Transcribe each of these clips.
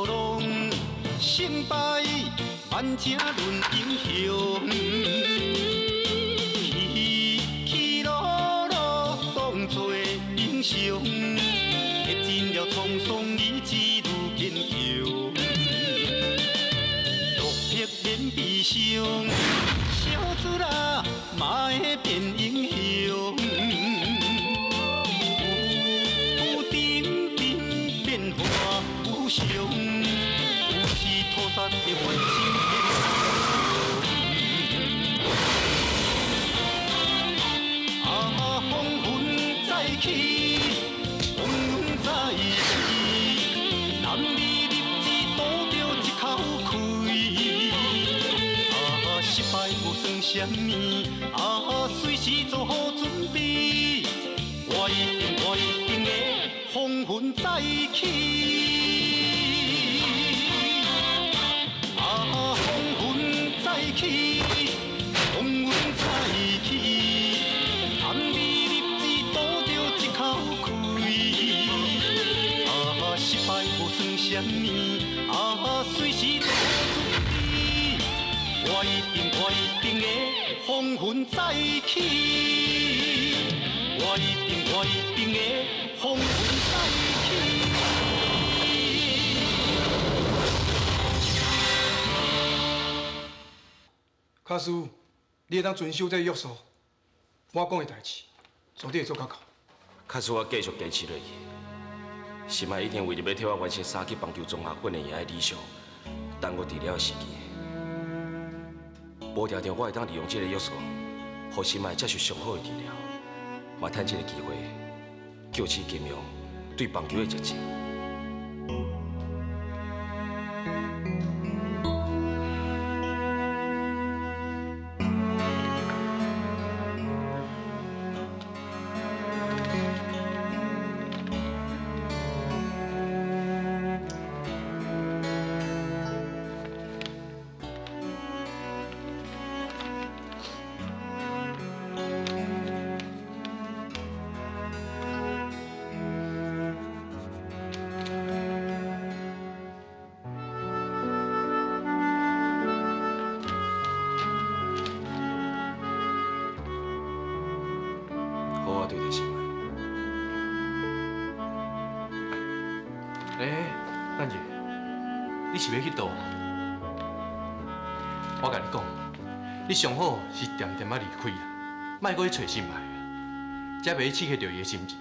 浪，成败万请论英雄。起起落落当作英雄，历尽了沧桑，意志愈坚强。落魄免悲伤，小子啊嘛会变英雄。有阵阵变化无常，有时土沙会换成天。啊，风云再起，风云再起，男儿立志赌著一口气。啊，失败无算啥物，啊，随时做好准备。我一定，我一定会风云再起。啊，风云再起，风云再起，男儿立志赌著一口气。啊，失败无算啥物，啊，随时做好准备。我一定，我一定会风云再起。我一定，我一定会风云再起。假使你會當遵守這個約束，我講的代誌，絕對會做較到。假使我繼續堅持落去，心愛一定為著欲替我完成三級棒球綜合訓練營的理想，耽誤治療的時機。無條件我會當利用這個約束，予心愛接受上好的治療，嘛趁這個機會，救起金陽對棒球的熱情。好好對待心愛。欸，等者，你是欲去佗？我共你講，你上好是恬恬仔離開啦，莫閣去揣心愛，才袂去刺激著伊的心情。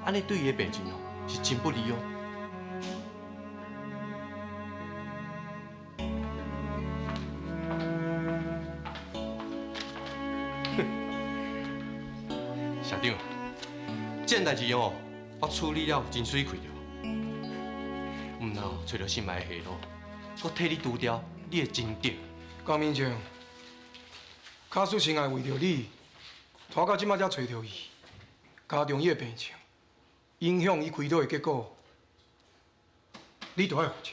按呢對伊的病情哦，是真不利哦。社長，這件代誌哦，我處理了真媠氣著。毋通揣著心愛的下落，閣替你除掉你的情敵。江明正，假使心愛為著你，拖到這擺才揣著伊，加重伊的病情，影響伊開刀的結果，你著愛負責。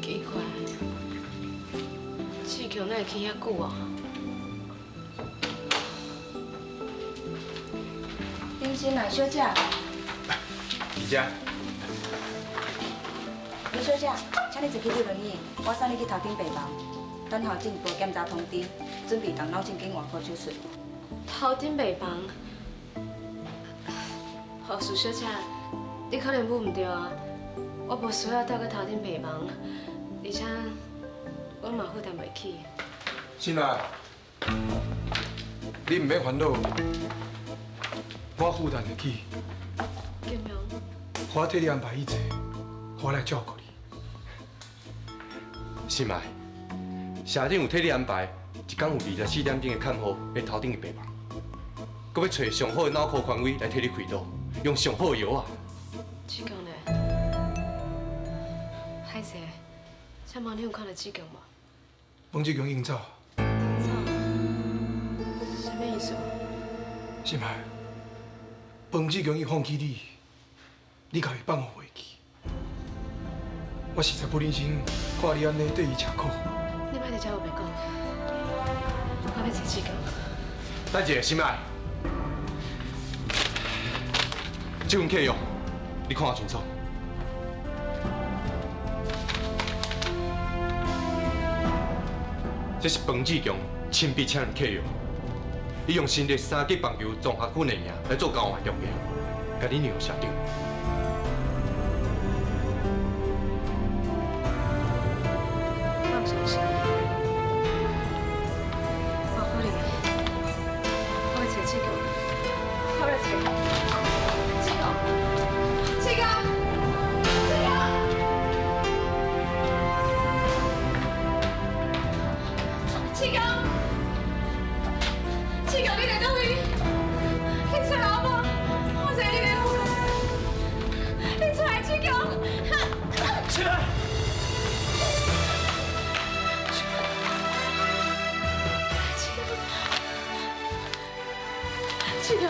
奇怪，志強哪會去遐久啊？林心愛小姐，伫遮。林小姐，請你坐去輪椅，我送你去頭頂病房，等候進一步檢查通知，準備動腦神經外科手術。頭頂病房，護士小姐，你可能舞毋著啊，我無需要蹛到頭頂病房，而且我嘛負擔袂起。心愛，你毋免煩惱，我負擔得起。金陽，我替你安排一切，我來照顧你。心愛，社長有替你安排一工有24點鐘的看護佇頭頂的病房，閣欲揣上好的腦科權威來替你開刀，用上好的藥啊。志強呢？歹勢，請問你有看著志強無？彭志強已經走。走？啥物意思？心愛，彭志強伊放棄你，你共伊放予袂記。我实在不忍心看你按呢对伊吃苦。你莫伫遮有白讲，我欲找志强。等一下，心爱，这份契约你看清楚。这是彭志强亲笔签的契约，伊用新竹三级棒球综合训练营来做交换条件，共你让社长。我毋相信，无可能，我欲找志强，我欲找志强，志强，志强，志强，志强，你佇佗位？你出来好无？我知你佇佗位，你出来，志强！起来！志强，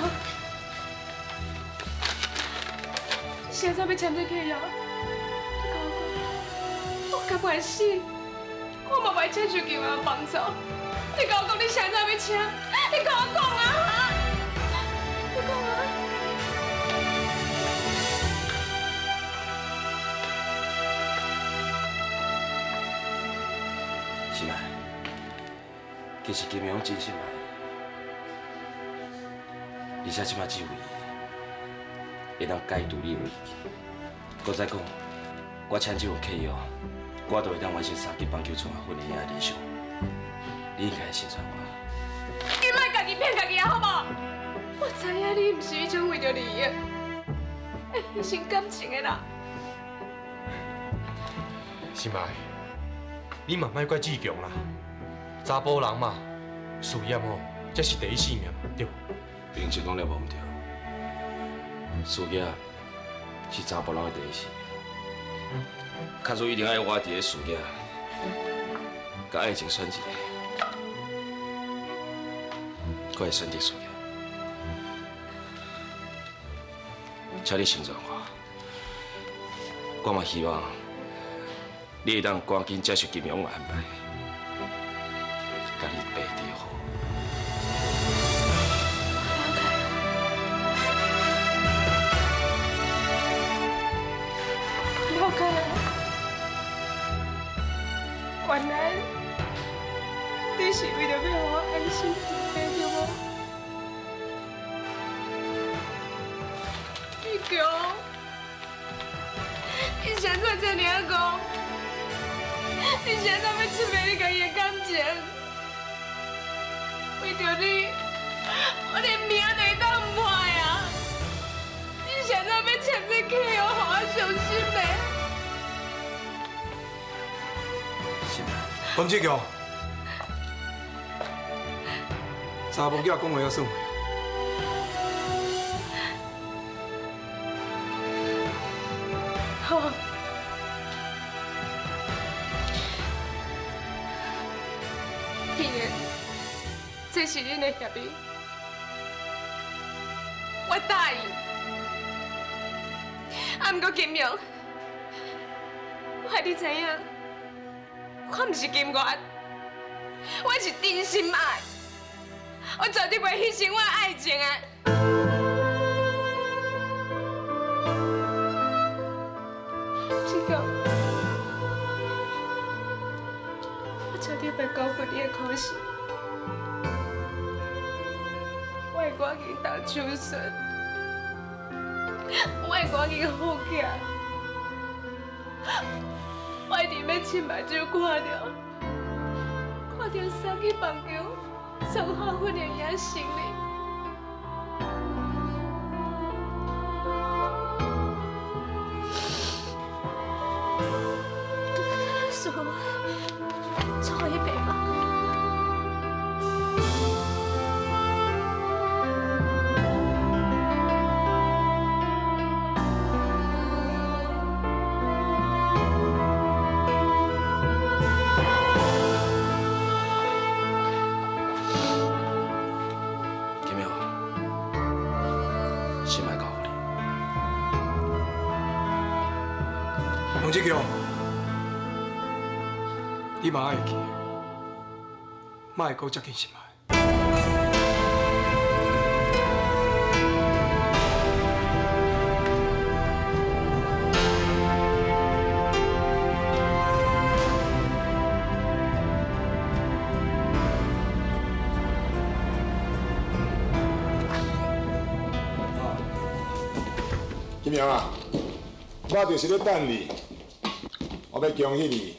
你现在欲签这契约？你共我讲，我甘愿死，我嘛袂接受金的帮助。你共我讲，你现在欲签？你共我讲啊！你讲啊！心爱，其实金阳真心爱你，而且这摆只有伊会当解除你的危机。阁再讲，我签这份契约，我就会当完成三级棒球综合训练营的理想。你应该信任我。你莫家己骗家己啊，好无？我知影你毋是彼种为著利益，会牺牲感情的人。心爱，你嘛莫怪志强啦，查埔人嘛，事业吼才是第一性命，对无？平常讲了无毋对，事业是查埔人的第一性命。假使一定爱我伫咧事业，佮爱情选一个，我会选择事业。请你成全我，我嘛希望你会当赶紧接受金阳的安排，共你爸离婚。了解啊，原来你是为著欲予我安心对无？志强，你现在这尔讲，你现在欲出卖你家己的感情，为著你，我连命都会当唔爱啊！你现在欲签这契约，予我伤心的。彭志强，查某囝讲话犹算话。好，既然这是恁的协议，我答应。啊，毋过金勇，我予你知影，我毋是金月，我是真心爱，我绝对袂牺牲我的爱情的。志强，我绝对袂辜负你的苦心，我会赶紧动手术，我会赶紧好起来。我一定欲亲目睭看著，看著三去棒球综合训练营胜利。师父，出去白吧。金淼，心爱交予你。彭志强，伊嘛爱会记，莫会阁接近心爱。金阳啊，我就是咧等你，我欲恭喜你，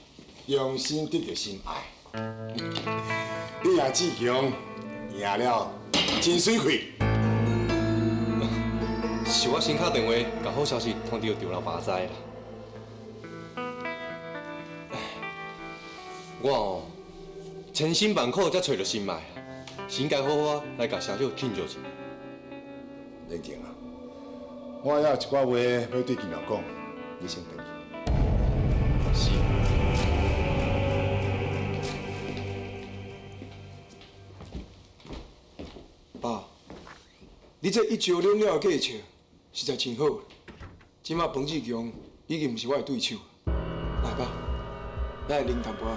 重新得到心爱。你赢志强赢了，真媠气。是我先敲电话，共好消息通知赵老爸知啦。我哦，千辛万苦才揣著心爱，是应该好好来共社长庆祝一下。冷静啊！我还有一寡话欲对金苗讲，你先转去。是。爸，你这一石两鸟的计策实在真好。这马彭志强已经毋是我的对手。来吧，咱来啉淡薄仔。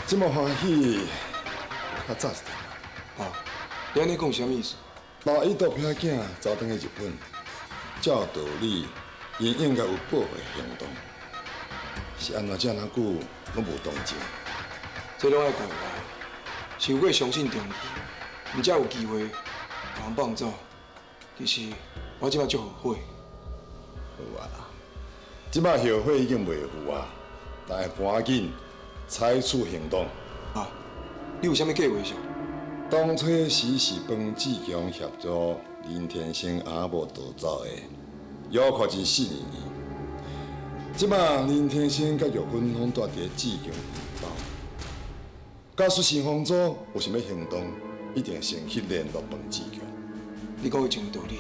这么欢喜，较早一点。爸，你按呢讲是啥物意思？老伊毒品囝走转去日本，照道理，𪜶应该有报复行动，是按怎遮尔久拢无动静？这拢爱怪我，伤过相信中医，毋才有机会共人放走。其实我这马足后悔。好啊啦，这马后悔已经袂赴啊，但会赶紧采取行动。啊，你有啥物计划啥？当初时是彭志强协助林天生阿母逃走的，犹确真信任伊。这马林天生佮玉芬拢住伫志强𪜶兜，假使新风组有啥物行动，一定先去联络彭志强。你讲的真有道理。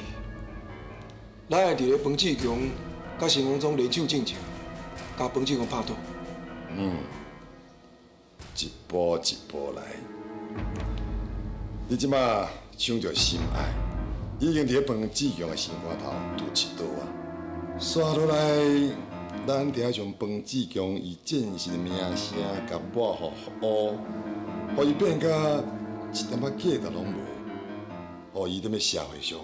咱会伫咧彭志强佮新风组联手进前，共彭志强拍赌。嗯，一步一步来。你这马抢著心爱，已经伫咧彭志强的心肝头揬一刀啊！煞落来，咱得爱将彭志强伊真实的名声共抹予乌，予伊变甲一点仔价值拢无，予伊踮咧社会上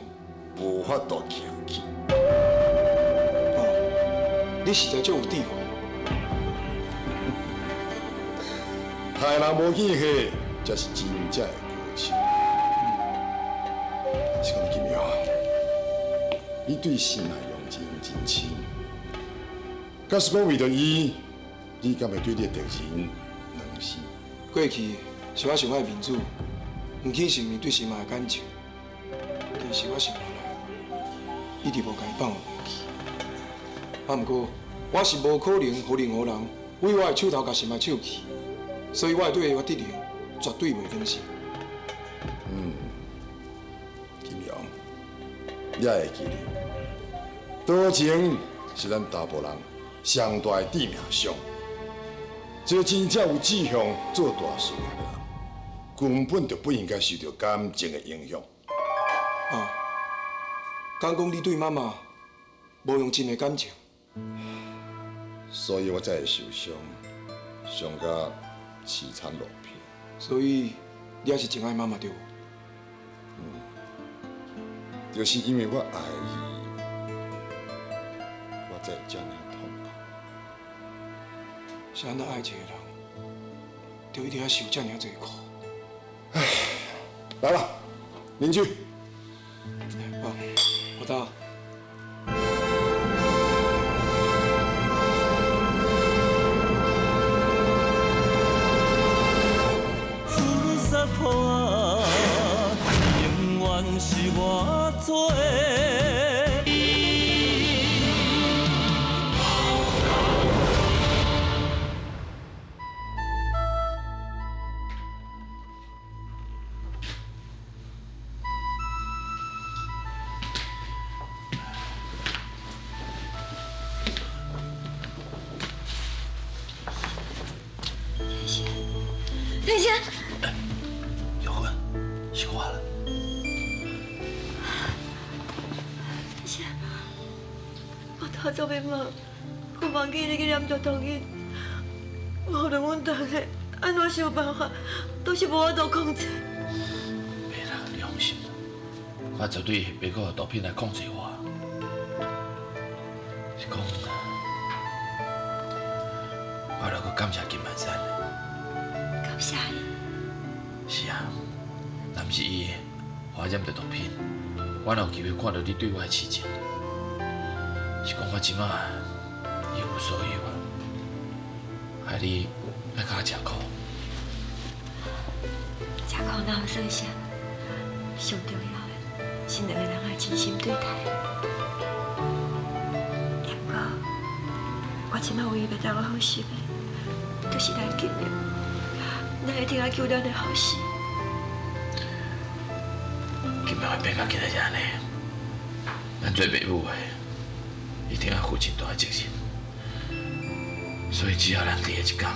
无法度徛起。爸，你实在足有智慧。杀人无见血，才是真正的高手。是讲金苗，你对心爱用情真深，假使讲为著伊，你敢会对你的敌人软心？过去是我伤爱面子，毋肯承认对心爱的感情。其实我心内一直无共伊放袂记。啊，毋过我是无可能予任何人为我的手头共心爱抢去，所以我会对我敌人绝对袂软心。嗯，金阳，你也会记得，多情是咱查埔人上大的致命伤。一个真正有志向做大事业的人，根本就不应该受到感情的影响。啊，敢讲你对妈妈无用真的感情？所以我才会受伤，伤甲凄惨落魄。所以你也是真爱妈妈对无？嗯，就是因为我爱伊，我才会这尔痛苦。是按怎爱一个人，就一定要受这尔济苦。唉，来吧，邻居。爸，我到。永远是我做的。天仙，玉芬，是我啦。我做欲问，我忘记你去染着毒品，无论阮大家按怎想办法，都是无法度控制。袂啦，你放心，我绝对袂阁予毒品来控制我。是讲，我著阁感谢金万山。感谢伊。是啊，若毋是伊，予我染著毒品，我哪有机会看到你对我的痴情？是讲我这马一无所有啊，害你爱共我吃苦。吃苦哪有算啥？上重要的是两个人爱真心对待。不过，我这马唯一袂当放心的，就是咱金荣，咱一定爱求咱的好死。金荣会变到今仔日按呢，咱做爸母的一定要负真大的责任。所以只要咱伫的一天，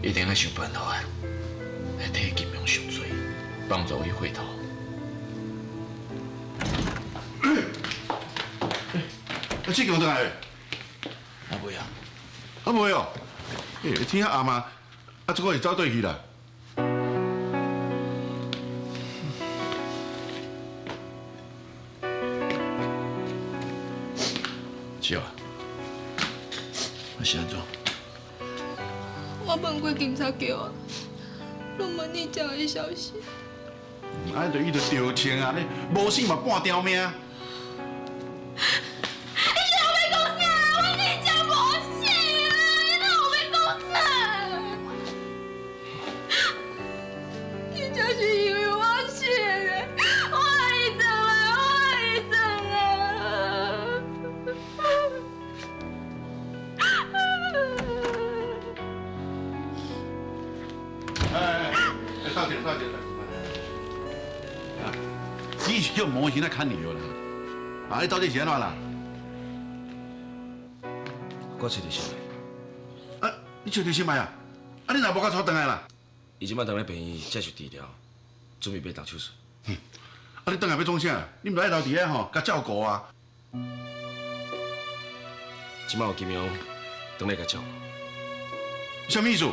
一定要想办法来替金荣赎罪，帮助伊回头。啊，志强转来？啊未啊？啊未哦。欸，天遐暗啊，啊这个会走倒去啦？是啊，啊是按怎？我问过警察局啊，拢无你这的消息。啊，就伊就著穿啊，你无死嘛半条命。你是欲讲啥？我真正无死啊！你哪有欲讲啥？真正是因为我死的，我爱伊转来，我爱伊转来。哎哎哎，稍等，稍等，你是叫模型来砍你了啦？啊，你到底是按怎啦？我揣著心爱。啊，你揣著心爱啊？啊，你若无共带转来啦？伊这摆踮咧病院接受治疗，准备欲动手术。啊，你转来欲创啥？你毋爱留伫遐吼，共照顾啊？这摆有金荣转来共照顾。啥物意思？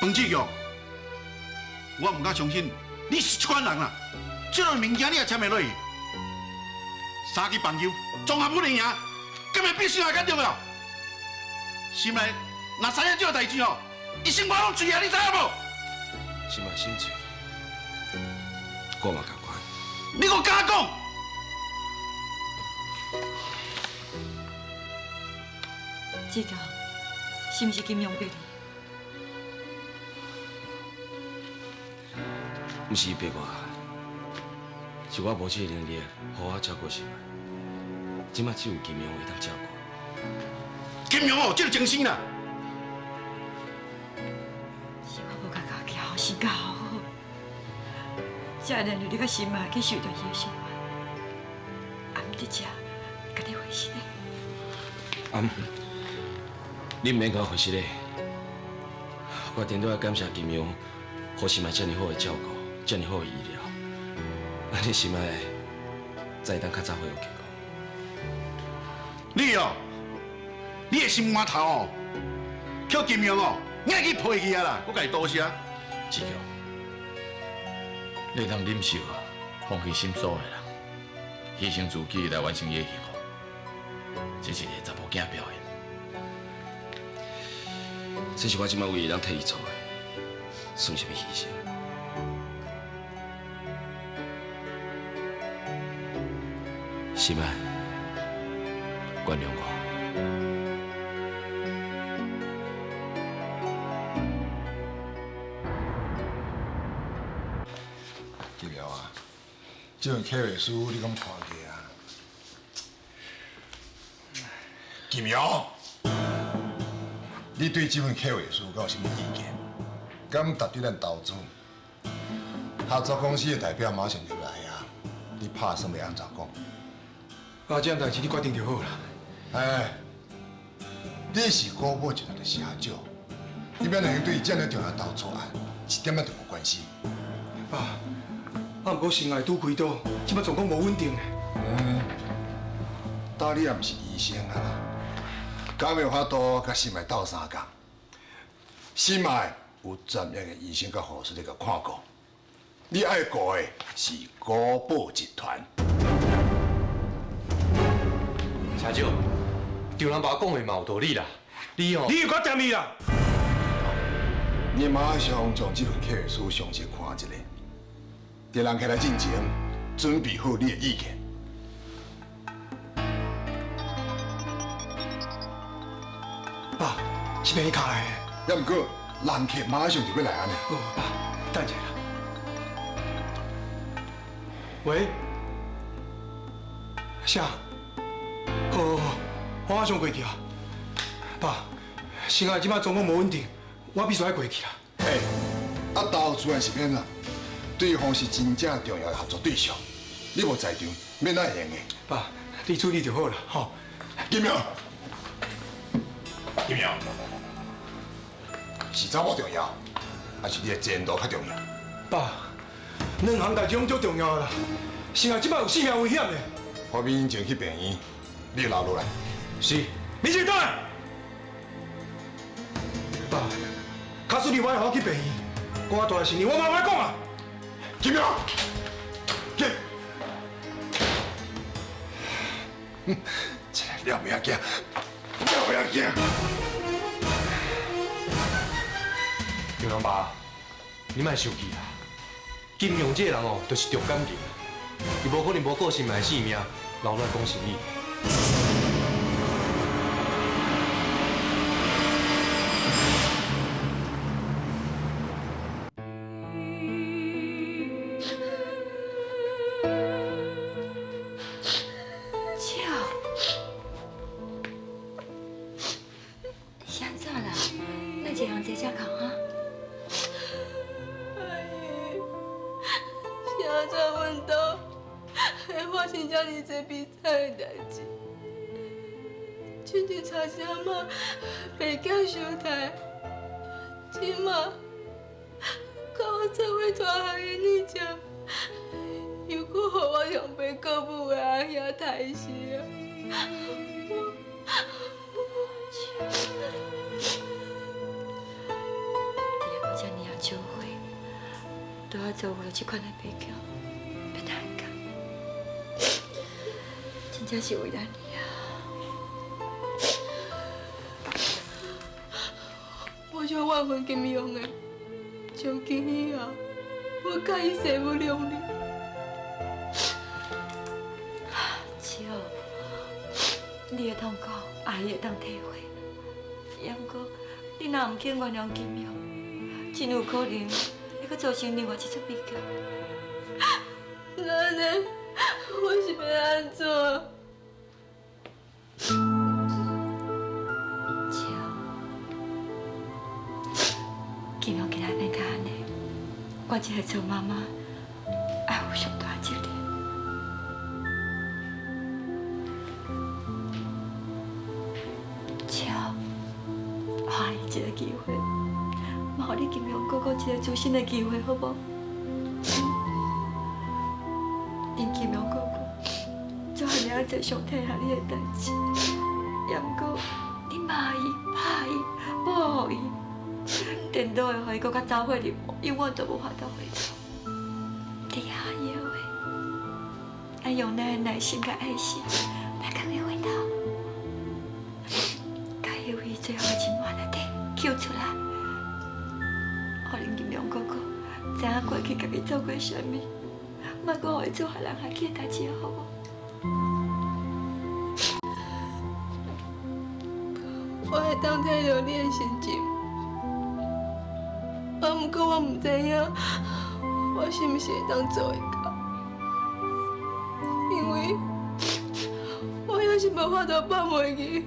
彭志强，我毋敢相信你是这款人啦！这种物件你也签会落去？三支棒球，综合训练营，敢会比心爱较重要？心内若知影这个代志吼，伊心肝拢碎啊！你知影无？心爱心碎，我嘛仝款。你阁敢讲？志强，是毋是金庸逼你？毋是伊逼我，是我无这个能力，好好照顾心爱。这摆只有金庸会当照顾。金庸哦，这个精神啦。是我无共家己好心教好，才会连累你佮心爱去受著伊的伤害。啊，毋伫遮，共你回实的。啊，你毋免共我回实的。我顶拄爱感谢金庸，予心爱遮尔好的照顾，遮尔好的医疗，按呢心爱才会当较早恢复健康。你哦，你的心肝头哦，叫金庸哦，硬去批去啊啦！我共伊多谢。志强，你会当忍受放弃心所爱的人，牺牲自己来完成伊的幸福，这是一个查某囝表现。这是我这摆唯一会当替伊做的，算啥物牺牲？心爱，原谅我。金瑶啊，这份契约书你敢看过啊？金瑶，你对这份契约书敢有啥物意见？敢值得咱投资？合作公司的代表马上就来啊，你拍算欲按怎讲？啊，这项代志你决定就好啦。哎，你是股保集团的社长，你免来对这么重要投资案，一点仔都无关心。爸，啊，毋过心爱拄开刀，这摆状况无稳定。嗯，大你也毋是医生啊，敢有法度佮心爱斗相共？心爱有专业的医生佮护士咧共看顾，你爱顾的是国宝集团。社长，张人爸讲的嘛有道理啦，你哦，你有够掂伊啦！你马上将这份契约书详细看一下，伫人客来进前，准备好你的意见。爸，是病院卡来的。也毋过，人客马上就欲来按呢。好，爸，等一下啦。喂，啥？好，好，我马上过去啊。爸，心爱这摆状况无稳定，我必须爱过去啦。欸，啊，投资案是免啦，对方是真正重要的合作对象，你无在场，免那闲的。爸，你处理就好啦，吼。金苗，金苗，是查某重要，还是你的前途较重要？爸，两项代志拢足重要的啦，心爱这摆有性命危险的。我明前去病院，你留落来。是，明哲转来。爸，假使你无爱予我去病院，我大生意我嘛无爱讲啊。金苗，金，这个了命囝，了命囝。张人爸，你莫生气啦。金勇这个人哦，就是重感情，伊无可能无顾心爱性命，留落来讲生意。笑，是按怎啦？咱一人坐这空哈？阿姨，是按怎阮兜会发生遮尔济悲惨的代志？亲像差一阿妈白囝相杀，这马佮我做伙大汉的女儿，又阁予我上爸顾母的阿兄杀死啊！伫个遮尔啊少岁，拄仔遭遇这款的悲剧，欲怎讲？真正是为难你啊！我想怨恨金勇的，从今以后，我佮伊势不两立。笑，你的痛苦，阿姨会当体会。也毋过，你若毋肯原谅金勇，真有可能会阁造成另外一出悲剧。那按呢，我是欲按怎？笑，金勇今仔变甲按呢，我这个做妈妈，爱负上大责任。笑，予阿姨一个机会，嘛予你金勇哥哥一个自新的机会，好无？恁金勇哥哥做遐尔济伤天害理的代志，也毋过你骂伊、拍伊、保护伊，颠倒会予伊阁较走火入魔，永远都无法度回头。你阿姨的话，咱用咱的耐心佮爱心来共伊回头，共伊为最后的情缘内底救出来，予恁金勇哥哥知影过去家己做过啥物，莫阁予伊做害人害己的代志，好无？我会当体谅你的心情，啊，毋过我毋知影，我是毋是会当做会到？因为我犹是无法度放袂记，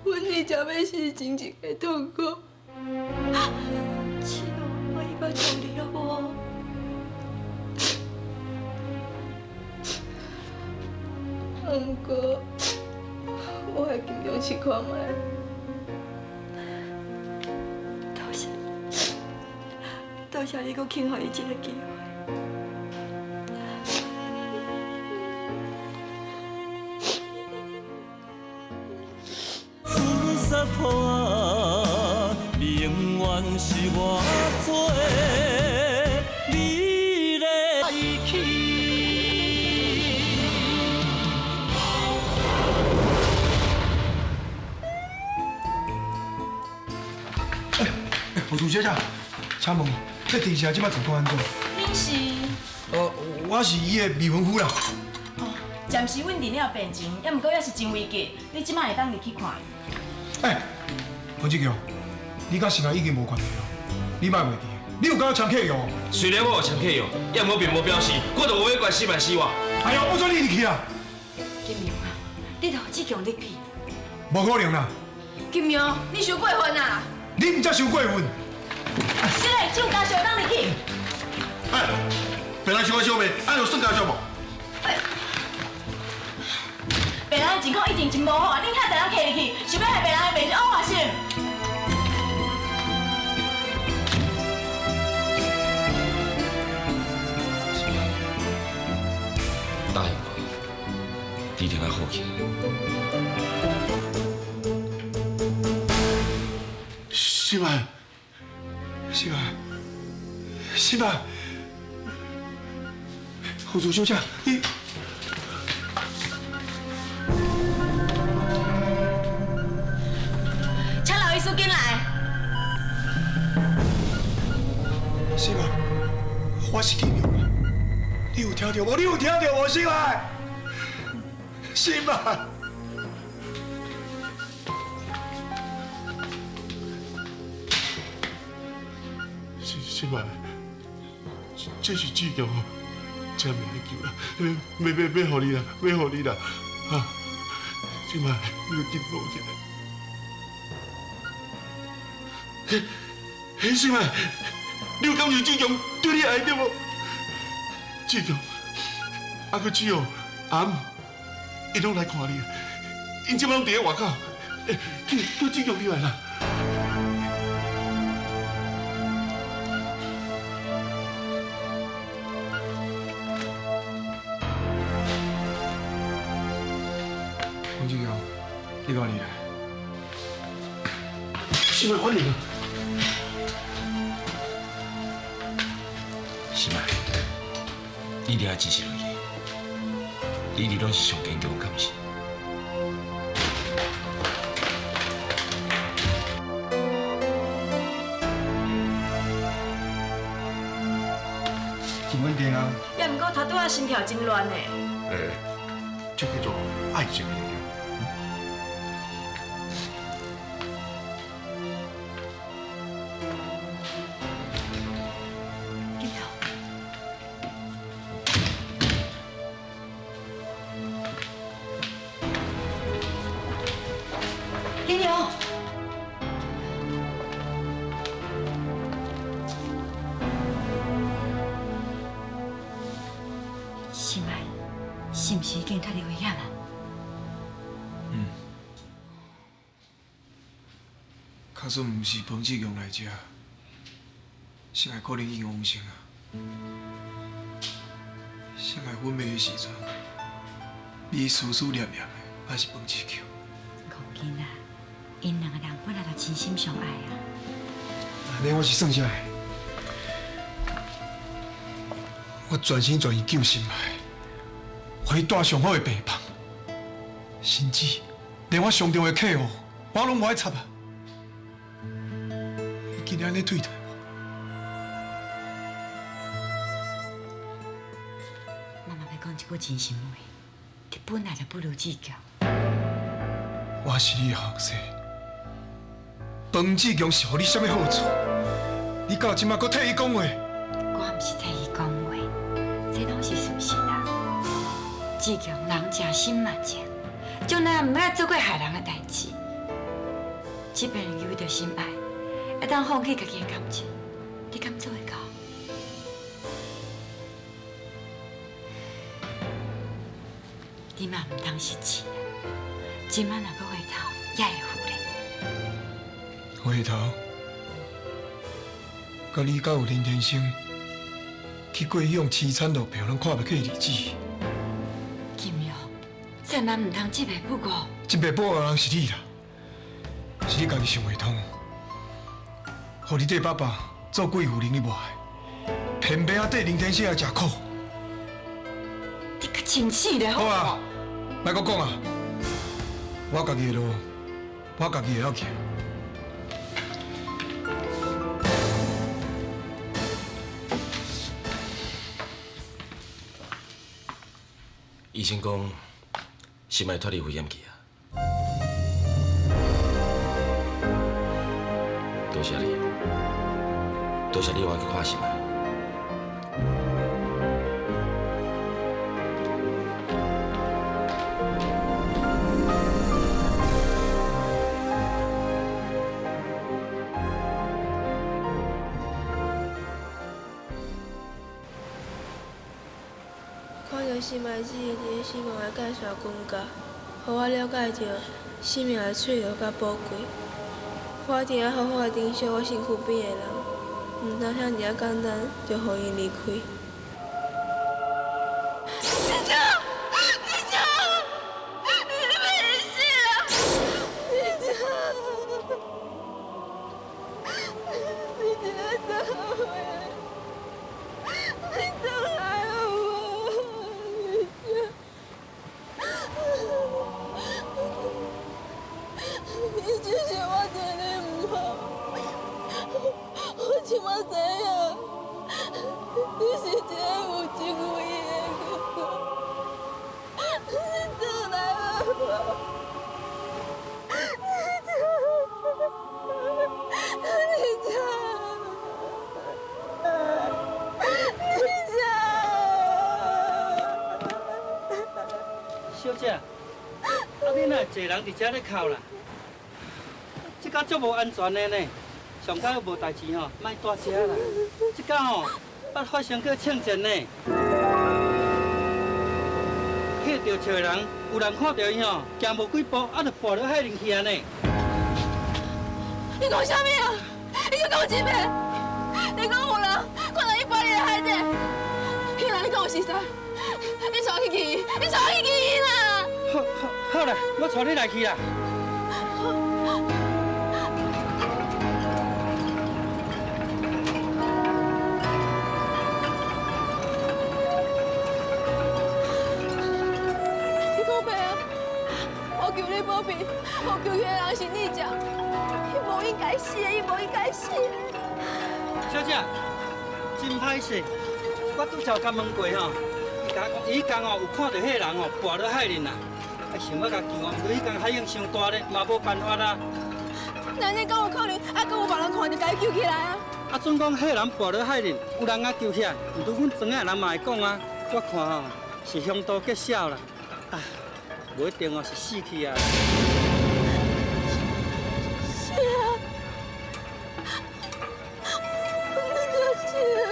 阮二姐欲死前一个痛苦。是哦，我伊捌同你好无？啊，毋过我会尽量试看觅。多谢你。多谢你阁肯予伊这个机会。 春杀破，永远是我做美丽。哎，护士小姐，请问，这电视这摆状况按怎？恁是？我是伊的未婚夫啦。哦，暂时稳定了病情，也毋过也是真危急，你这摆会当入去看。哎，彭志强，你佮心爱已经无关系咯，你莫袂记，你有敢签契约？虽然我有签契约，也毋过并无表示我就无要管心爱死活。哎呀，不准你入去啊！金荣啊，你著予志强入去。无可能啦！金荣，你伤过分啊！你毋才伤过分。是嘞，只有家属会当入去。哎，病人伤我小妹，按有算家属无？病人的情况已经真无好啊！恁遐济人客入去，想欲害病人的病是恶化是？答应我，你一定要好起来。心爱，心爱，心爱，护士小姐，你。请老医师进来。心爱，我是金荣啊，你有听到无？你有听到无？心爱，心爱。心爱，这是志强哦，这命救啦，要要要，予你啦，要予你啦，啊！心爱，你紧好起来。嘿，心爱，你有感受志强对你爱对无？志强，啊，阁志哦，阿姆，𪜶拢来看你，𪜶这摆拢伫咧外口，欸，叫志强入来啦。黄志强，你敢入来？心爱，欢迎啊！心爱，你一定要支持落去，你一直拢是上坚强的，敢毋是？真稳定啊！也毋过他拄仔心跳真乱的。欸，这叫做爱情的力量。金荣，心爱，是毋是已经脱离危险啊？嗯。假使毋是彭志强来这，心爱可能已经往生啊。心爱昏迷的时阵，你思思念念的还是彭志强。戆囡仔，𪜶两个人本来就真心相爱啊。按呢我是算啥？我全心全意救心爱，予伊住上好的病房，甚至连我上重要的客户，我拢无爱插啊！伊竟然按呢对待我。妈妈欲讲一句真心话，你本来就不如志强。我是你的后生，彭志强是予你啥物好处？你到这摆阁替伊讲话？我毋是替伊讲话，这拢是事实啊。志强人正心嘛正，从来毋捌做过害人的代志。这边为著心爱，会当放弃家己的感情，你敢做会到？你嘛毋通失志啊！这摆若阁回头，也会赴咧。回头，佮你佮有林天生去过彼种凄惨落魄、拢看袂起的日子。金勇，千万毋通这袂不过。这袂不的人是你啦，是你家己想袂通，予你缀爸爸做贵妇人你无爱，偏偏啊缀林天生来食苦。你较清醒咧，好啊，莫阁讲啊，我家己的路，我家己会晓行。医生讲，心爱脱离危险期啊。多谢你，多谢你，我去看心爱。看著心爱姊伫咧死亡的界线困觉，予我了解著生命的脆弱佮宝贵。我一定爱好好的珍惜我身躯边的人，毋通遐尔仔简单就予𪜶离开。你讲，你讲，你袂死啦！你讲，你真走的，你走来好无？你只是我对你毋好，我这马知影，你是一个有情有义的哥哥，你转来好无？你走，你走，你走。小姐，啊你哪会坐人伫遮咧哭啦？这敢足无安全的呢，上佳无代志吼，莫蹛遮啦。这敢吼，捌发生过枪战呢。彼个著笑的人，有人看著伊吼，行无几步，啊，就跋落海里去啊呢。你讲啥物啊？你阁讲一遍。你讲有人看著伊跋入海底，彼人你讲有熟似？你带我去见伊，你带我去见伊啦！好，好，好啦，我带你来去啦。你讲白啊！我求你保庇，我求彼个人是你食，伊无应该死的，伊无应该死。小姐，真歹势，我拄才有共问过吼，伊共我讲，伊彼工吼有看著彼个人吼跋落海里啦，啊想欲共救，毋过彼工海涌伤大咧，嘛无办法啦。那你敢有可能，啊，阁有别人看著共伊救起来啊？啊，准讲彼个人跋落海里，有人共救起来，毋过阮庄仔的人嘛会讲啊，我看吼是凶多吉少啦，啊，无一定哦是死去啊。是啊，你就是啊。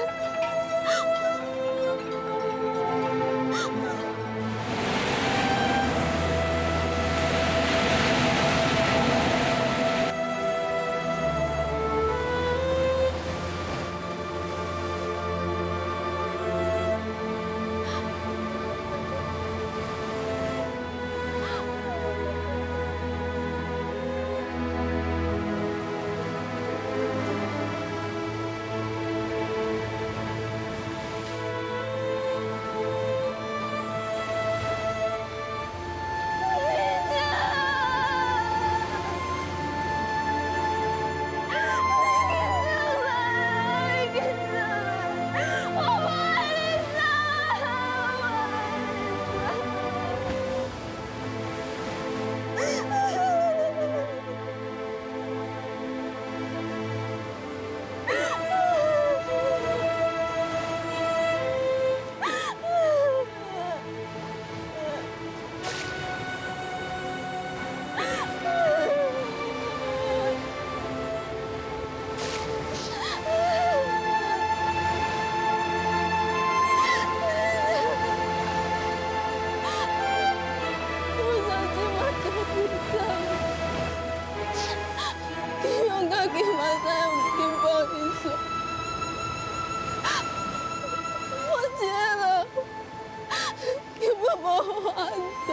我我一个人根本无法度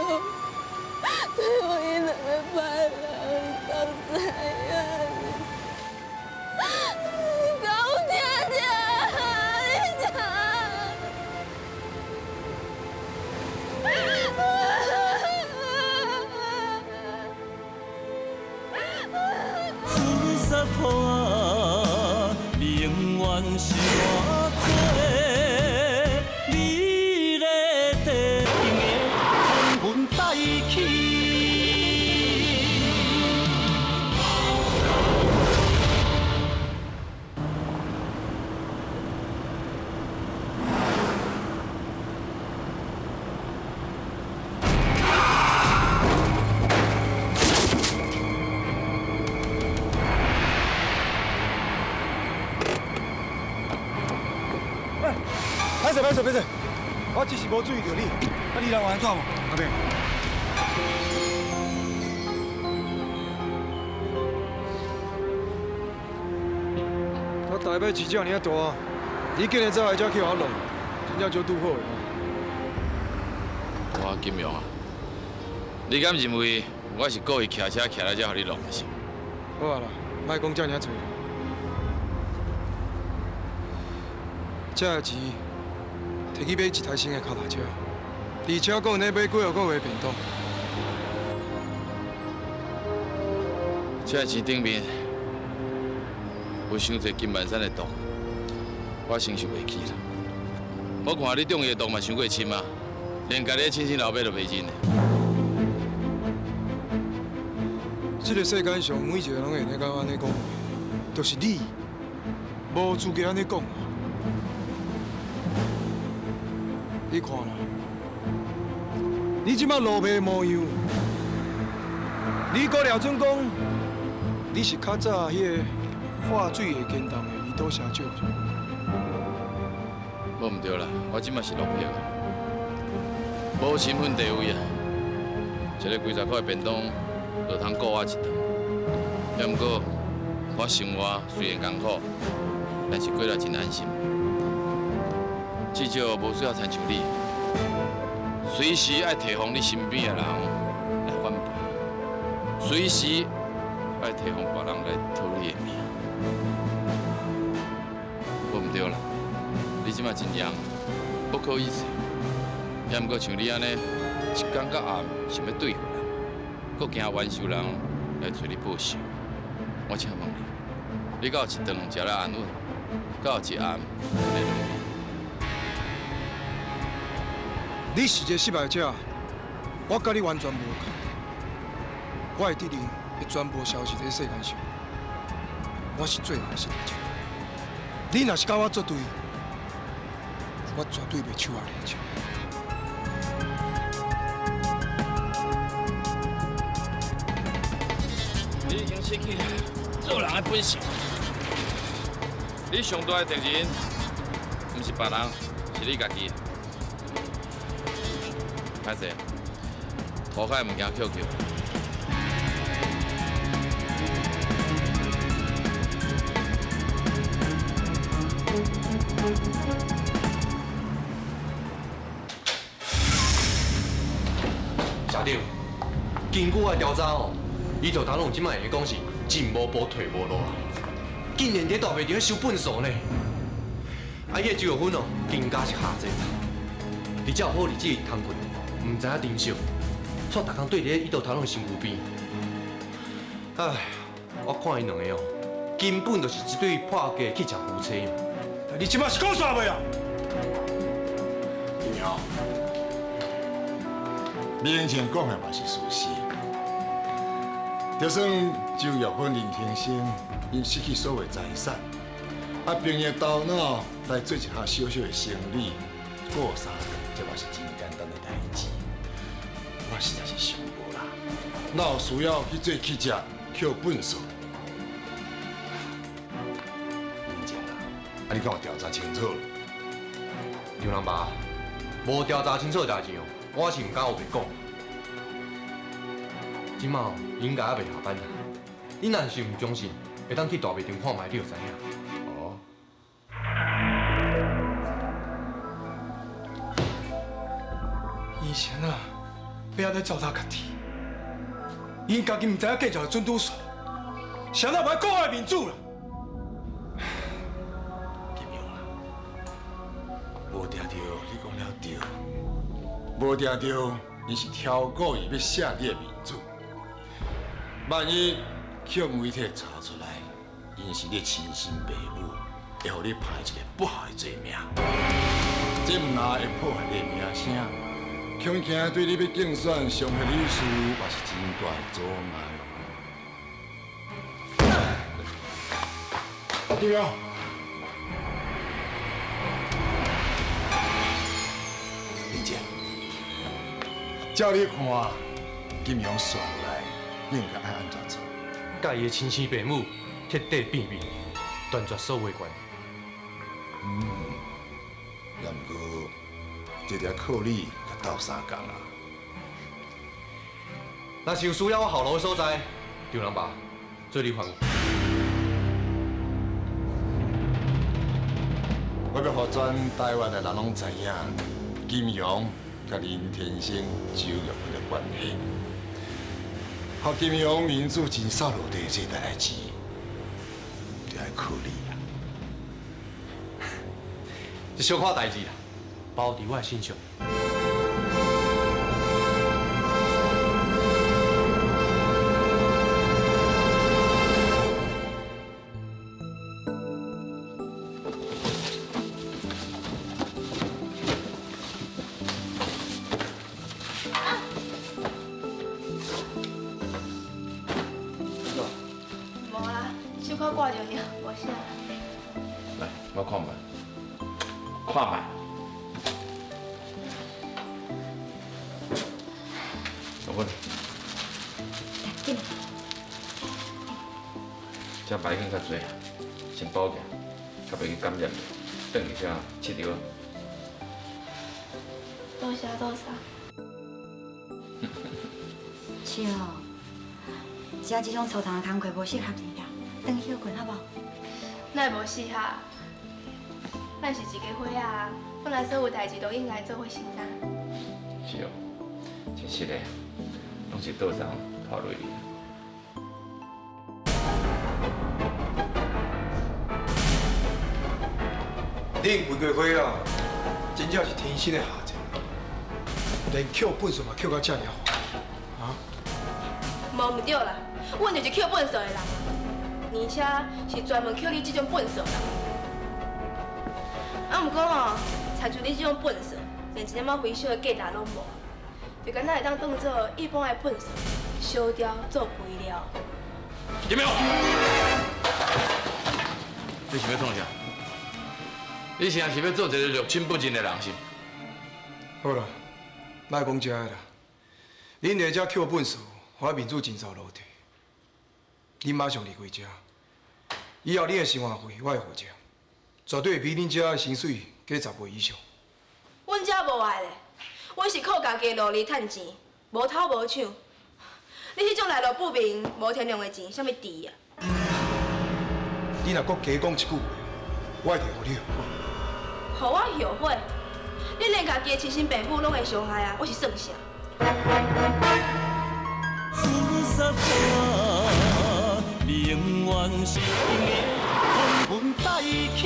对付𪜶两个歹人，你敢知影？你敢有听著？你听。紫砂土啊，永远是我做美丽的风云再起。歹势歹势歹势，我只是无注意到你，啊，你人有按怎无？阿伯。我台北市遮尔啊大，你竟然走来遮去予我弄，真正少拄好的。我金勇啊，你敢认为我是故意骑车骑来遮予你弄的是？好啊啦，莫讲遮尔济。这个钱摕去买一台新的脚踏车，而且阁有咧买几号个月便当。这个钱顶面有伤济金万山的毒，我承受袂起啦。我看你中伊的毒嘛伤过深啊，连家己的亲生老爸都袂认的。这个世间上每一个人拢会用得按呢讲话，就是你无资格按呢讲。你看啦，你这摆落魄模样，你阁掠准讲你是较早彼个化水会坚冻的伊岛社长。无毋对啦，我这摆是落魄啊，无身份地位啊，一个几十块的便当就通顾我一顿。也毋过我生活虽然艰苦，但是过得真安心。至少无需要亲像你，随时爱提防你身边的人来反叛，随时爱提防别人来讨你的命。无毋对啦，你这摆真阳，不可一世。也毋过像你按呢，一工到暗想欲对付人，阁惊冤仇人来揣你报仇。我请问你，你敢有一顿食了安稳，敢有一暗睏得落？你是一个失败者，我佮你完全无仝。我的敌人会全部消失在世间上，我是最后的失败者。你若是佮我作对，我绝对袂手下留情。你已经失去做人的本性。你上大的敌人，毋是别人，是你家己。歹势，涂骹的物件捡捡。社长，根据我的调查哦，伊就头拢这摆会讲是进无步退无路啊，竟然伫大卖场收粪扫呢。啊，彼个周玉芬哦，更加是下贱，而且有好日子通过，毋知影珍惜，煞逐工对伫伊桌头拢身躯边。唉，我看𪜶两个哦，根本就是一对破家乞食夫妻。你这摆是讲啥未啊？娘，李英倩讲的嘛是事实。就算周玉芬、林先生𪜶失去所有财产，啊，凭伊头脑来做一项小小的生意，过三顿，这嘛是真简单的代志。我实在是想无啦，哪有需要去做乞食、捡粪扫？林静啊，啊，你敢有调查清楚？张人爸，无调查清楚的代志哦，我是毋敢乌白讲。这马应该犹未下班啊，你若是毋相信，会当去大卖场看觅，你就知影。哦。是按怎，欲按呢糟蹋家己？𪜶家己毋知影计较的准拄数，是按怎无爱顾我的面子啦？金勇啊，无定著你讲了对，无定著伊是挑故意欲卸你的面子。万一予媒体查出来，𪜶是你亲生爸母，会予你判一个不好的罪名。这毋但会破坏你的名声，恐惊对你欲竞选上个理事嘛是真大的阻碍。金勇，林姐，照你看，金勇煞落来应该爱按怎做？佮伊的亲生爸母彻底变面，断绝所有关系。嗯，也毋过，这得靠你共斗相共啊。若是有需要我效劳的所在，张人爸，做你烦。我欲予全台湾的人拢知影，金勇佮林天生、周玉芬的关系，予金勇面子真扫落地这代志，就爱靠你啊！一小可代志啦，包伫我的身上。无啦，小可挂著尔，无啥。来，我看觅，看觅。小芬，紧。这白已经较济，先包起来，较袂去感染。转去才拭著。多谢多谢。是哦，食这种粗重的工课无适合你啦，转去歇睏好无？哪会无适合？咱是一家伙仔，本来所有代志都应该做伙承担。是哦，真实的，拢是倒送拖累你。恁规家伙仔，真正是天生的下贱，连捡粪扫嘛捡到遮尔烦，啊？无毋对啦，阮就是捡粪扫的人，而且是专门捡你这种粪扫人。啊，毋过吼，亲像你这种粪扫，连一点仔微小的价值拢无，就敢若会当当做一般的粪扫，烧掉做肥料。金勇，你是欲创啥？你现在是欲做一个六亲不认的人是？好啦，莫讲这个啦。恁伫遮捡粪扫，予我面子真扫落地。恁马上离开遮，以后恁的生活费我会负责，绝对会比恁遮的薪水加10倍以上。阮遮无爱咧，阮是靠家己的努力趁钱，无偷无抢。你彼种来路不明、无天良的钱，啥物值啊？你若阁加讲一句话，我会予你后悔。予我后悔？你连家己的亲生爸母拢会伤害啊！我是算啥？永远是风云再起。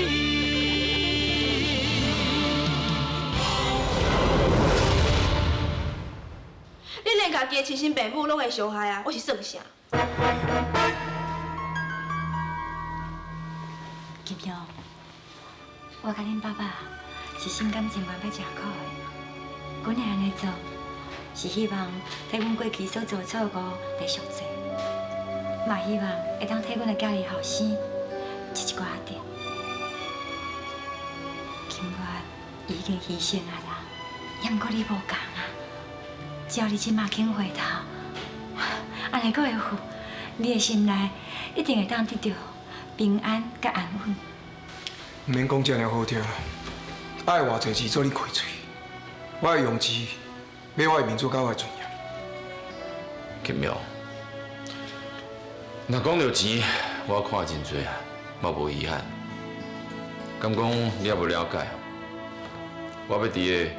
你连家己的亲生爸母拢会伤害啊！我是算啥？金勇，我佮恁爸爸是心甘情愿欲食苦的，阮会按呢做，是希望替阮过去所做的错误来赎罪，嘛希望会当替阮的囝儿后生这一寡压力。金月已经牺牲啊啦，也毋过你无仝啊，只要你这马肯回头，按呢阁会赴，你的心内一定会当得到平安佮安稳。毋免讲遮尔好听啦，爱偌济钱做你开喙，我会用钱买我的面子佮我的尊严。金勇，若讲到钱，我看真济啊，我无遗憾。敢讲你也无了解，我欲伫的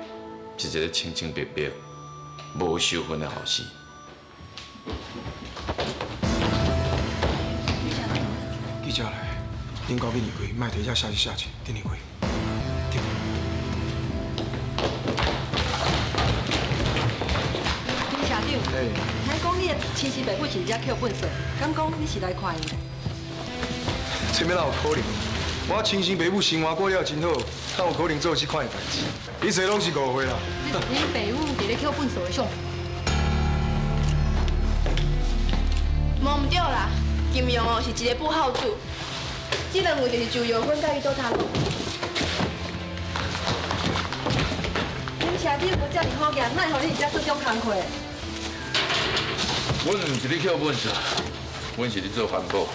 是一个清清白白、无收分的后生。记者来，恁赶紧离开，莫伫遮写一写去，紧离开。林社长，听讲你的亲生爸母是伫遮捡粪扫，敢讲你是来看𪜶的？这欲哪有可能？我亲生爸母生活过了真好，哪有可能做这款的代志？一切拢是误会啦。恁爸母伫咧捡粪扫的相片。无毋对啦，金庸哦是一个不孝子，这两位就是周玉芬佮伊倒头路。恁社长无遮尔好额，哪会予你伫遮做这种工课？阮毋是咧捡粪扫，阮是咧做环保。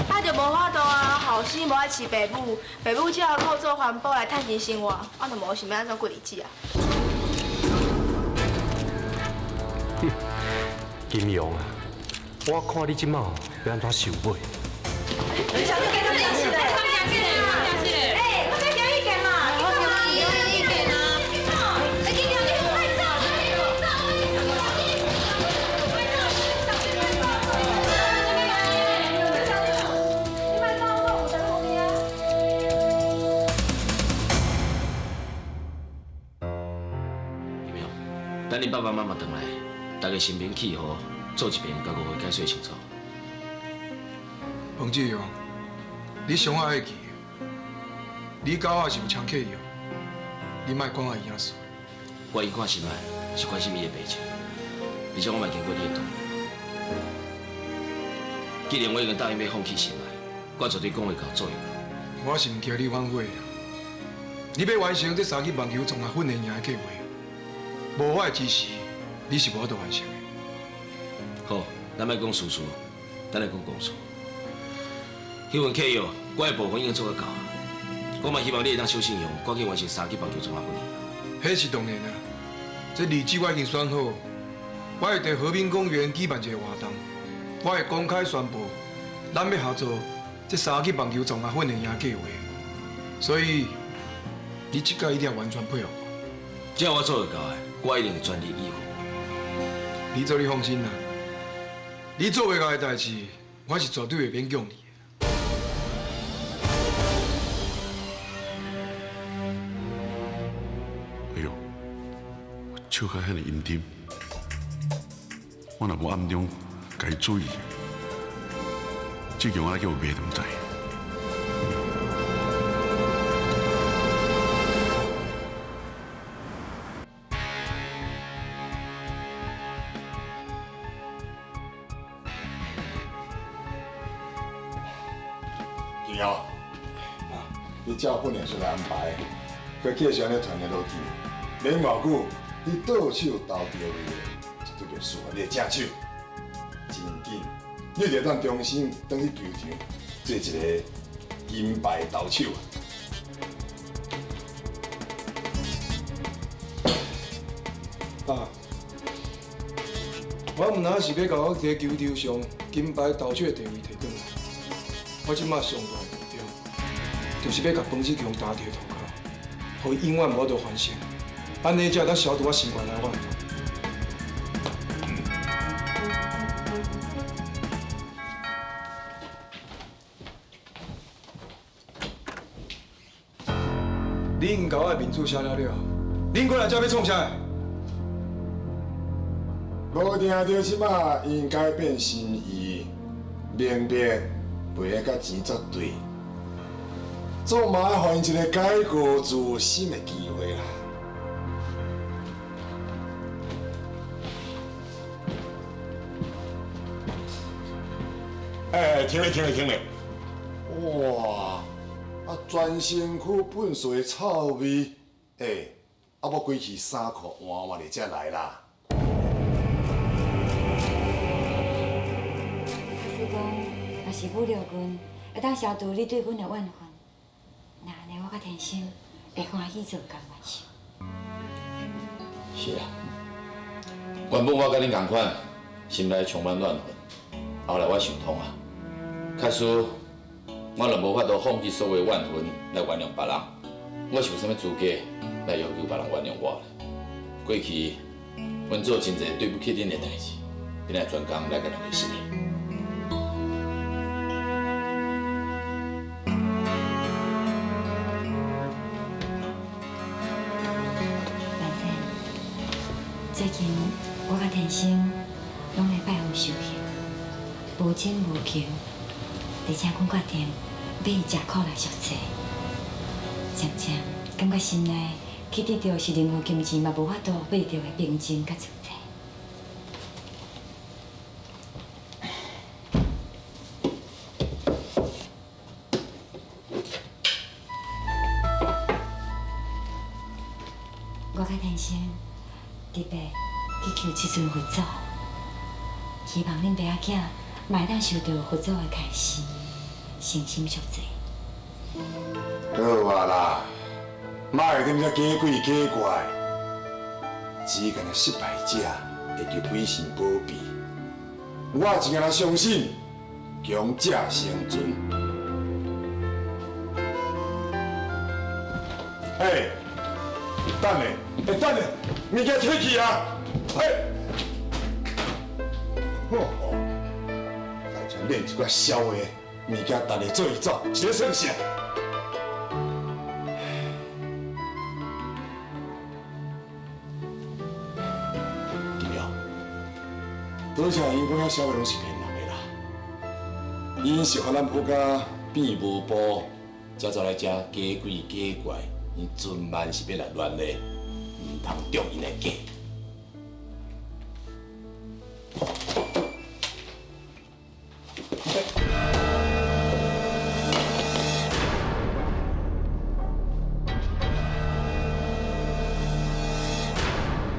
啊，就无法度啊，后生无爱饲爸母，爸母只好靠做环保来趁钱生活，我就无想欲按怎过日子啊。金庸啊，我看你这马欲按怎收尾？林社长，给他们讲起来。哎，我再讲意见嘛，我有意见啊。哎，金庸，你快走！金庸，等你爸爸妈妈转来，大家心平气和，做一遍，共误会解说清楚。彭志勇，你上爱会记的，你佮我是有签契约，你莫管我伊仔事。我伊看心爱，是关心伊的病情，而且我嘛经过你的同意。既然我已经答应欲放弃心爱，我绝对讲会到做会到。我是毋惊你反悔啊！你欲完成这三支网球综合训练营的计划，无我的支持，你是无法度完成的。好，咱莫讲私事，咱来讲公事。彼份契约，我的部分已经做甲够啊。我嘛希望你会当守信用，赶紧完成三级棒球综合训练。彼是当然啦，这日子我已经选好，我会伫和平公园举办一个活动，我会公开宣布，咱欲合作这三级棒球综合训练营计划。所以，你这届一定要完全配合我。只要我做会到的，我一定会全力以赴。你做你放心啦，你做袂到的代志，我是绝对会勉强你。哎呦，我笑甲遐尔阴沉，我若无暗中共伊注意，这强仔叫我卖都毋知。金耀，你照训练出来安排，过继续按呢团练落去，免偌久，你倒手投钓鱼，绝对袂输你的正手。真紧，你就当重新转去球场，做一个金牌投手啊！爸，我毋但是欲共我伫球场上金牌投手的地位提转来，我这马上大的目标，就是欲共彭志强打伫涂跤，予伊永远无法度翻身，按呢才会当消除我心肝内怨恨。你已经共我的面子写了了，恁过来这欲创啥？无定著这马应该变心意，明白赔得佮钱作对，总嘛爱予𪜶一个改过自新的机会啦。哎，停咧停咧停咧！哇，啊，全身躯粪扫的臭味，欸，啊，我规气衫裤换换咧才来啦。假使讲，若是武六军会当消除你对阮的怨恨，那按呢我佮天心会欢喜做甘愿受。是啊，原本我佮恁仝款，心内充满怨恨，后来我想通啊，假使我若无法度放弃所有怨恨来原谅别人，我是有啥物资格来要求别人原谅我咧？过去，阮做真济对不起恁的代志，恁爱专工来共人解释的。万生，最近我佮天生拢来拜佛修行，无争无求，而且阮决定欲伊食苦来赎罪。渐渐感觉心内去得著是任何金钱嘛无法度买著的平静佮自在。我佮天生特别去求这尊佛祖，希望恁爸仔囝嘛会当受著佛祖的开示，诚心赎罪。好啊啦，莫会踮遮假鬼假怪，只干焦失败者会求鬼神保庇。我是干焦相信强者生存。嘿，等下，欸，等下，物件提去啊！嘿，吼吼，来全练一寡痟话，物件等下做伊走，是咧算啥？多谢𪜶讲遐痟话拢是骗人的啦，𪜶是予咱抱甲变无步，才走来遮假鬼假怪，𪜶专门是欲来乱的，毋通中𪜶的计。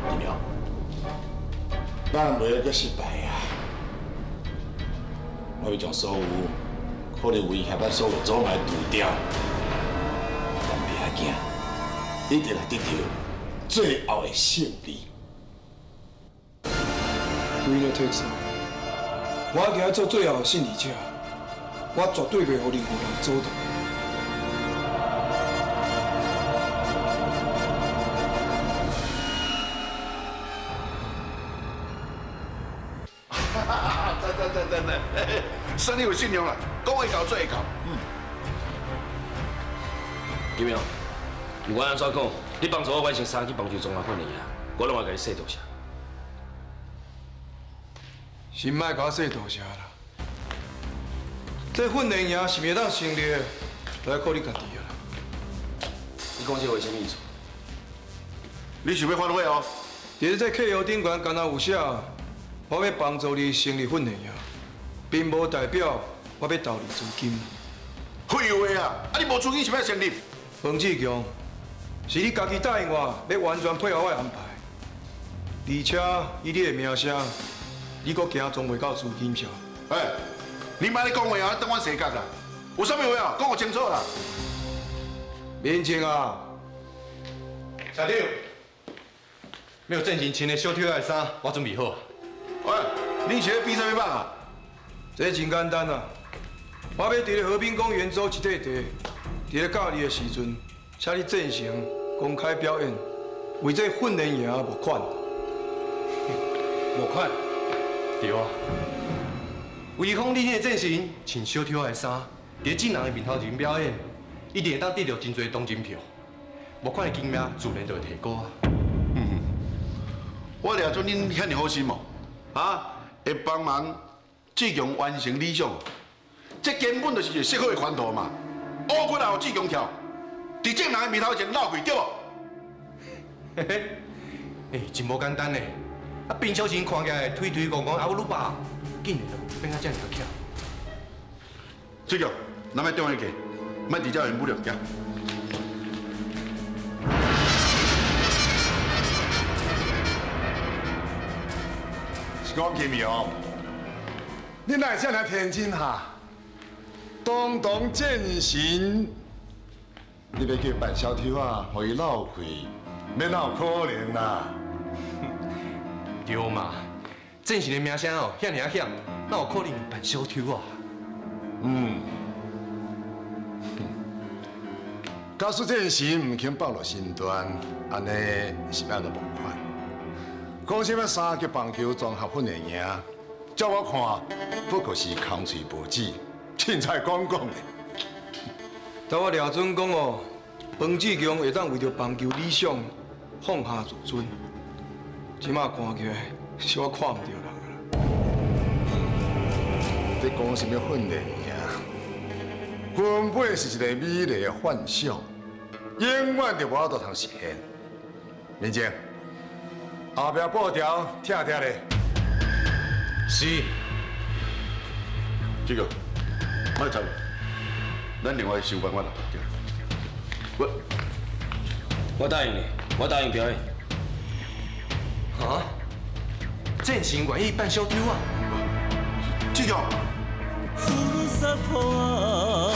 林苗，咱袂阁失败啊！我欲将所有可能威胁咱所有阻碍除掉，咱爸仔囝一定会得著最后的胜利。规个特色，我已经爱做最后的胜利者，我绝对袂予任何人阻挡。对，算你有信用啦，讲会到做会到。嗯。金勇，不管按怎讲，你帮助我完成三支棒球综合训练啊，我拢会共你说多谢。先莫共我说多谢啦。这训练营是毋会当成立，就爱靠你家己啊啦。你讲这话啥物意思？你想欲反悔哦？伫咧这契约顶悬，敢若有写，我欲帮助你成立训练营，并无代表我欲投入资金。废话啊！啊，你无资金是欲成立？彭志强，是你家己答应我，欲完全配合我的安排，而且以你的名声，你阁惊装袂够资金是？哎，你莫咧讲话啊，当阮生角啦！有啥物话啊？讲予清楚啦！明静啊，社长，没有正经穿的小挑的衫，我准备好。喂，你是咧比啥物棒啊？这真简单啊！我欲伫咧和平公园租一块地，伫咧假日的时阵，请你进行公开表演，为这训练营募款。募款？对啊。为讲你彼个战神穿小挑的衫，伫咧众人的面头前表演，一定会当得著真济同情票。募款的金额自然就会提高啊。嗯，我掠准恁遐尔好心哦，啊，会帮忙志强完成理想，这根本就是一个设好的环图嘛。乌骨来予志强跳，伫众人的面头前闹开，对无？嘿嘿，欸，真无简单呢。啊，平常时看起来推推戆戆，啊，我愈爸竟然变啊遮尔巧。志强，咱莫中伊计，莫直接用武力，行。是讲金勇，你哪会遮尔天真哈？堂堂战神，你欲叫扮小偷啊，予伊闹开，欲哪有可能啦？对嘛，战神的名声哦，遐尔啊响，哪有可能扮小偷啊？嗯，假使战神毋肯放落身段，按呢是欲按怎募款？讲啥物三级棒球综合训练营，照我看，不过是空喙无纸，凊彩讲讲的。但我掠准讲哦，彭志强会当为著棒球理想放下自尊，这马看起来是我看毋著人啦。你讲啥物训练营？根本是一个美丽的幻想，永远就无法度通实现。明正，后壁布条拆拆咧。是。这个，莫走，咱另外想办法啦。我答应你，我答应表演。哈？战神愿意扮小丑啊？志强。紫色拖，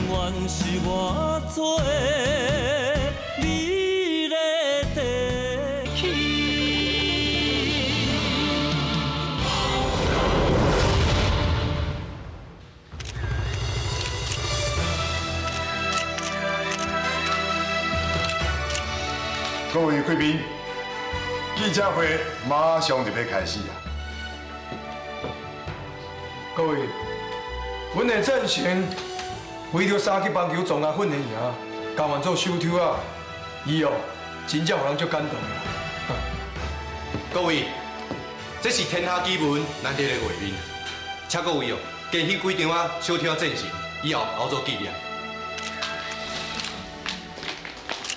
永远是我最美丽的起。各位贵宾，记者会马上就欲开始啊！各位，阮的战神为著三级棒球综合训练营，甘愿做小丑啊！伊哦，真正予人足感动的。各位，这是天下奇闻难得的画面，请各位哦，加翕几张啊小丑战神，以后留作纪念。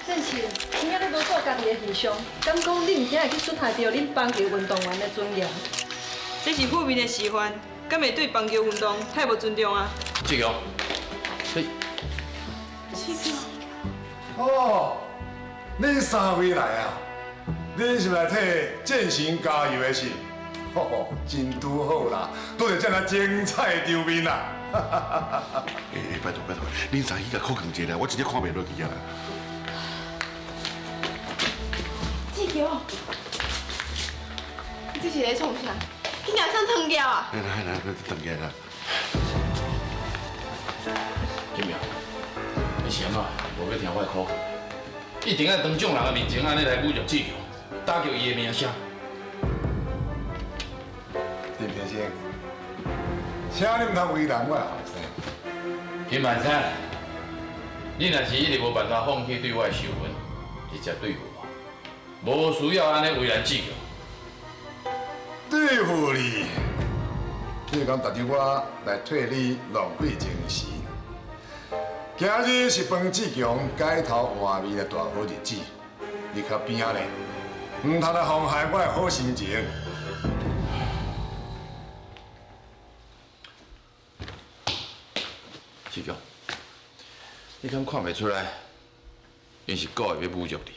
战神，今仔日无顾家己的形象，敢讲你毋惊会去损害著恁棒球运动员的尊严？这是负面的示范。敢会对棒球运动太无尊重啊？志强，你志强，哦，恁三位来啊？恁是来替战神加油的是？吼吼，真拄好啦，拄著这么精彩场面啦！欸，拜托拜托，恁三去共苦劝一下，我真正看袂落去啊！志强，你这是咧创啥？去共送糖胶啊！来来来，糖胶啦！金苗，你是按怎无欲听我的苦劝？一定爱当众人的面前按呢来侮辱志强，打击伊的名声。林先生，请你毋通为难我的后生。金万山，你若是一直无办法放弃对我的仇恨，直接对付我，无需要按呢为难志强。对付你，你敢值得我来替你浪费精神？今日是彭志强改头换面的大好日子，你较边仔咧，毋通来妨害我的好心情。志强，你敢看袂出来，𪜶是故意欲侮辱你？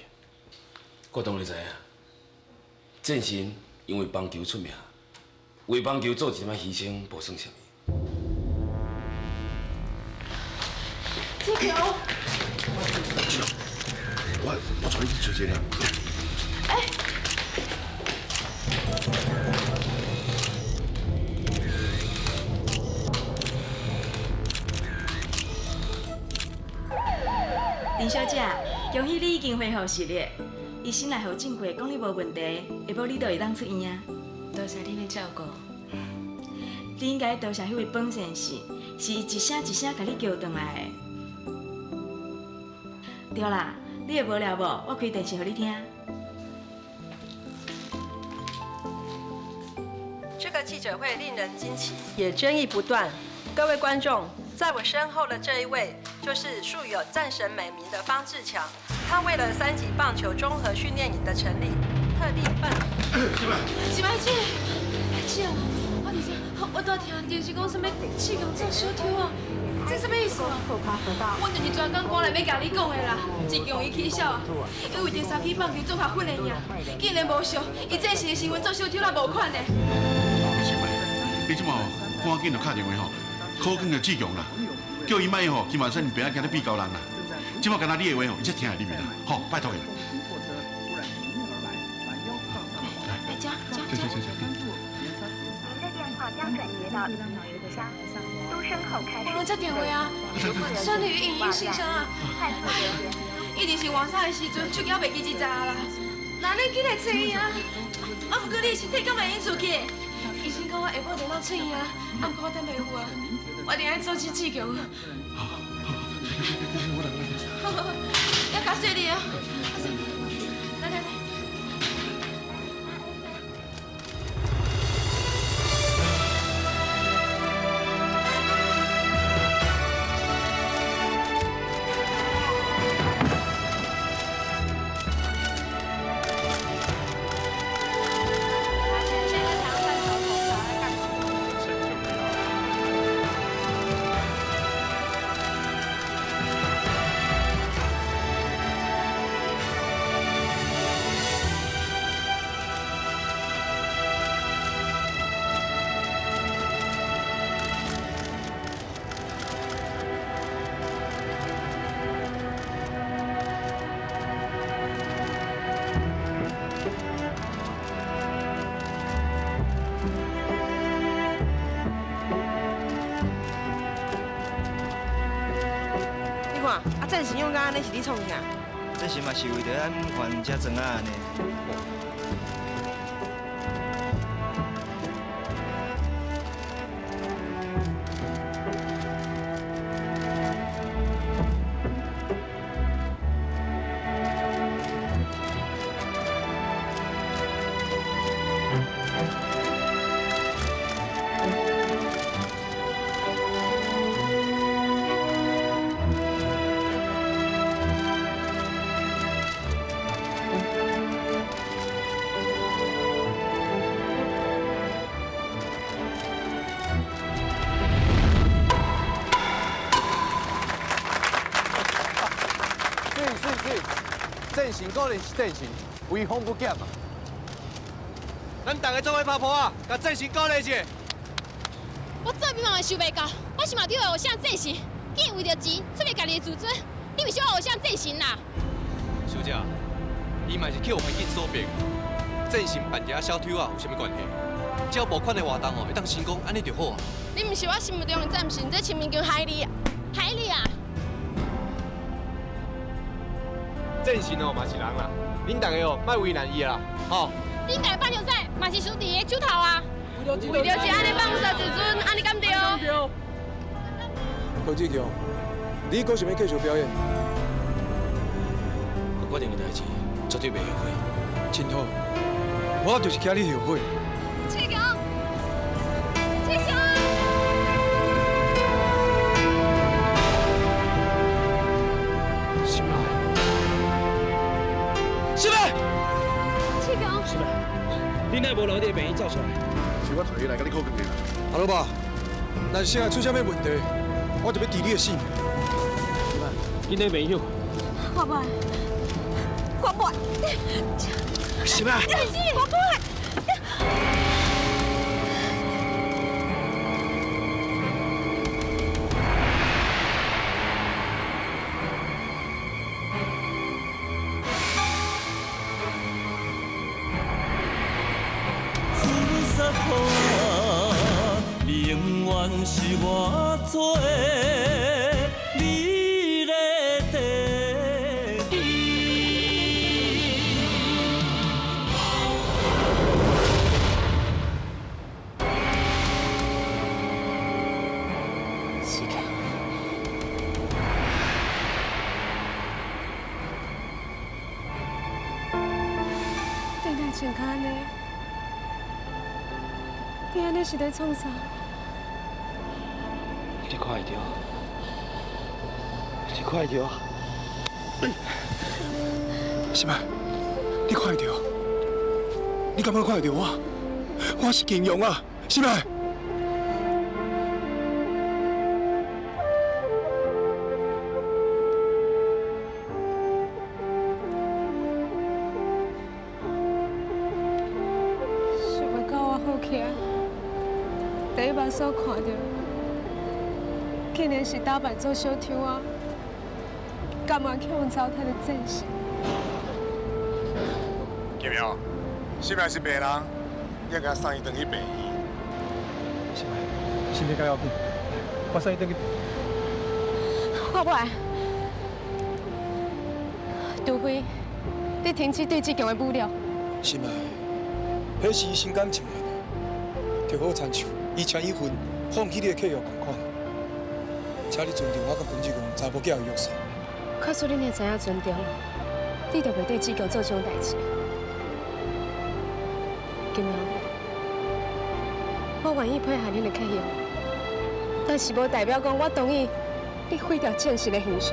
我当然知影，战神因为棒球出名，为棒球做一点仔牺牲，无算啥物。志强，志强，我带你去找一下。哎。林小姐，恭喜你已经恢复视力。医生来予证过，讲你无问题，下晡你就会当出院啊。多谢恁的照顾。你应该多谢彼位本先生，是伊一声一声共你叫转来的。对啦，你会无聊无？我开电视予你听。这个记者会令人惊奇，也争议不断。各位观众，在我身后的这一位，就是素有战神美名的方志强。他为了三级棒球综合训练营的成立，特地办。一摆姐，姐，我伫遮，我拄听电视讲啥物志强做小丑啊，这啥物意思啊？我就是专工赶来欲共你讲的啦。志强伊起痟啊，伊为著三级棒球综合训练营，竟然无俗，伊战神的身份做小丑也无款的。你这马赶紧就敲电话吼，苦劝著志强啦，叫伊莫吼金万山边仔行咧比高人啦。这马干焦你的话吼，伊才听会入去啦。吼，拜托伊。来，加加加加加。我拢接电话啊，选你语音信箱啊。一定是换衫的时阵，手机还袂记这查啦。那你紧来找伊啊！啊，毋过你的身体敢袂用出去？医生讲我下晡就当出院啊，啊，毋过我等袂有啊，我一定爱阻止志强。好，我来，我来。好好好，要加细你啊！来来来。战神用甲按呢是咧创啥？这是嘛是为著咱还才装啊按呢。战神果然是战神，威风不减啊！咱大家做伙拍噗仔，共战神鼓励一下。我做面嘛会想袂到，我心目中的偶像战神，竟然为著钱出卖家己的自尊，你毋是我偶像战神啦？小姐，伊嘛是去予环境所逼。战神办一下小偷啊，有啥物关系？只要募款的活动哦，会当成功，按呢就好啊。你毋是我心目中的战神，这清明叫海里啊，海里啊！战神哦嘛是人啦，恁大家哦莫为难伊啦，吼。顶届棒球赛嘛是输伫伊的手头啊。为著这按呢放下自尊，按呢敢对？何志强，你阁想欲继续表演？我决定的代志绝对袂后悔。真好，我就是惊你后悔。志强，志强。心爱，心爱，志强，心爱，你哪无留伫病院走出来？是我提伊来共你靠近的啦。阿老爸，若是心爱出啥物问题，我就欲治你的性命。心爱，紧去病院。我袂，我袂。心爱，我袂。是我做的美丽地基。志强，你哪会穿甲按呢？你按呢是咧创啥？你看会著？你看会著？心爱，你看会著？你敢有看会著我？我是金庸啊，心爱。想袂到我好起来，第一目所看著，竟然是打扮做小偷仔，甘愿去予糟蹋的战神。金庸，心爱是病人，你爱共送伊转去病院。心爱，身体较要紧，我送伊转去。我袂，除非你停止對志強的侮辱。心愛，彼是伊心甘情願的，就好親像伊簽伊份放棄你的契約仝款。請你尊重我佮彭志強查某囝的約束。假使你若知影尊重，你就袂對志強做這種代誌。金陽，我願意配合恁的契約，但是無代表講我同意你毀掉戰神的形象。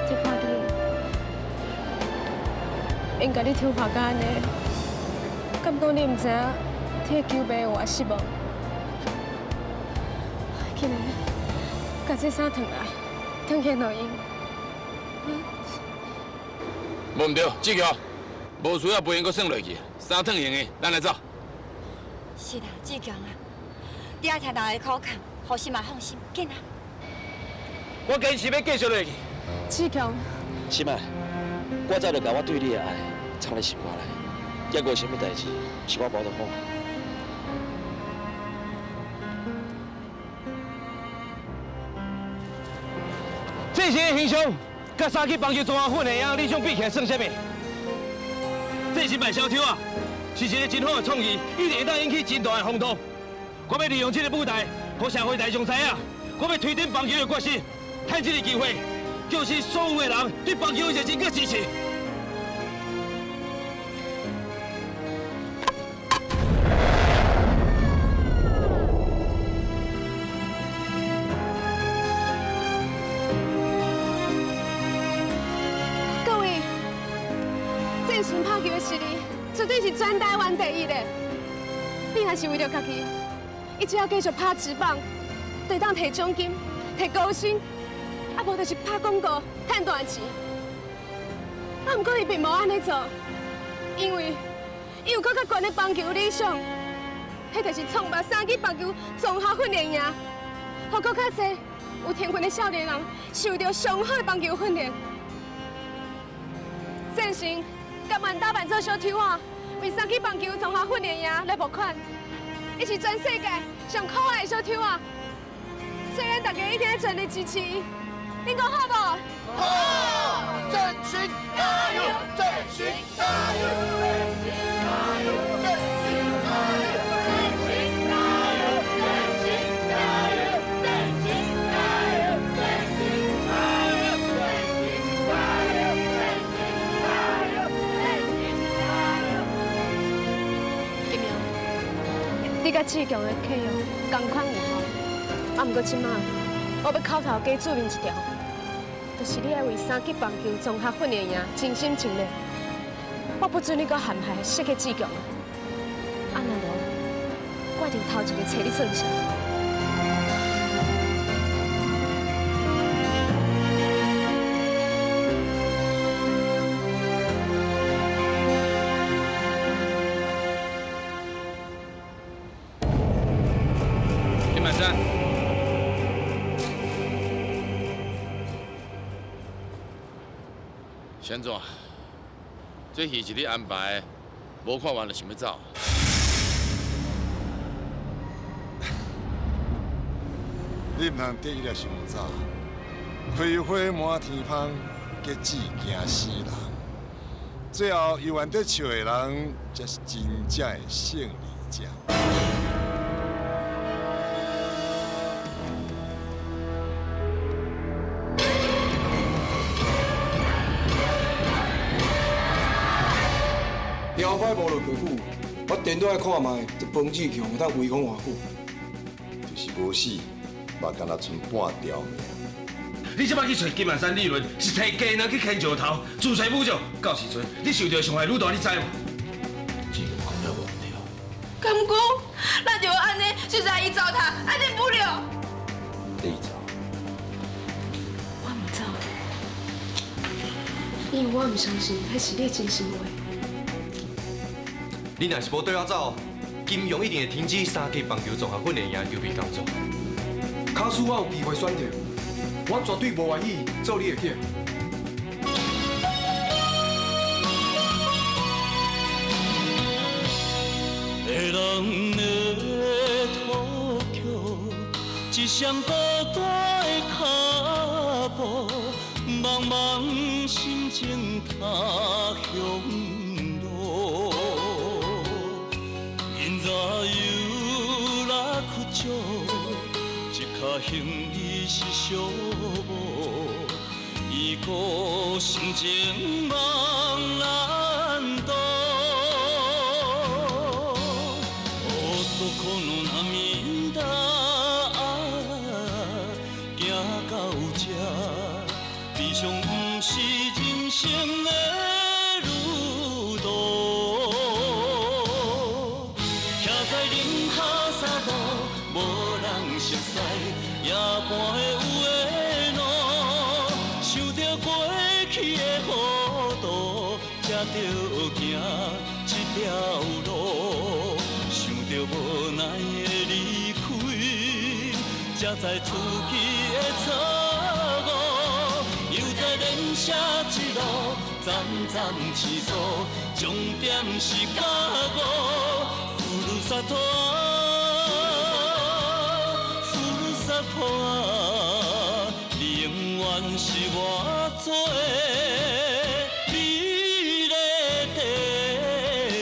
你看你，𪜶共你处罚到按呢，敢讲你毋知影？你的球迷有偌失望，起来，共这衫脱来，脱献予𪜶。无毋对，志强，无需要赔𪜶阁算落去，衫脱用的，咱来走。是啦，志强啊，你爱听人的口劝，予心嘛放心，紧啊！我坚持欲继续落去。志强，心爱，我早就共我对你的爱藏佇心肝内，抑阁有啥物代志是我无法度放？这些形象，佮三去棒球综合训练营理想比起来算啥物？这是卖小抽啊，是一个真好的创意，一定会当引起真大的风度。我欲利用这个舞台，予社会大众知影，我欲推展棒球的决心，趁这个机会，就是所有的人对棒球的热情佮支持。各位，战神拍球的实力绝对是全台湾第一的。你若是为著家己，伊只要继续拍职棒，就会当提奖金、提高薪，啊无就是拍广告趁大钱。啊，毋过伊并无按呢做，因为伊有阁较悬的棒球理想，彼就是创办三级棒球综合训练营，予阁较济有天分的少年人受著上好的棒球训练。战神甘愿打扮做小抽仔，为三级棒球综合训练营来募款。伊是全世界上可爱的小抽仔，所以咱大家一定要全力支持伊。恁讲好无？好！战神加油！战神加油！战神加油！战神加油！战神加油！战神加油！战神加油！战神加油！战神加油！战神加油！金阳，你佮志强的契约仝款有效，啊，毋过这摆我欲口头加注明一条，就是你爱为三级棒球综合训练营尽心尽力，我不准你阁陷害失去志强。啊，若无，我一定头一个揣你算账。金满山。是按怎？这戏是你安排的，无看完就想欲走。你毋通得意来想走，开花满天芳，结子惊死人。最后犹原伫笑的人，才是真正的胜利者。摇摆无落过久，我颠倒爱看觅，这彭志强会当威风偌久？就是无死，嘛敢若賰半条命。你这摆去揣金万山理论，是提鸡卵去牵石头，自揣武将。到时阵你受著伤害愈大，你知无？志强讲了无毋对。敢讲，咱就按呢，随在伊糟蹋，按呢不了。你走。我毋走，因为我毋相信彼是你的真心话。你若是无缀我走，金融一定会停止三级棒球综合训练营筹备工作。假使我有机会选择，我绝对无愿意做你的囝。人的土桥，一双孤单的脚步，茫茫心情他乡路。因怎有来苦少，一跤行李是寂寞，伊孤心情茫难渡。男の涙行到這，悲傷不是人生的旅途。徛在林下沙路，無人熟似，夜半的有的路，想著過去的糊塗，才著行這條路。想著無奈的離開，才知自己的錯誤。猶在連寫一路，層層刺鎖，終點是覺悟。ふるさと。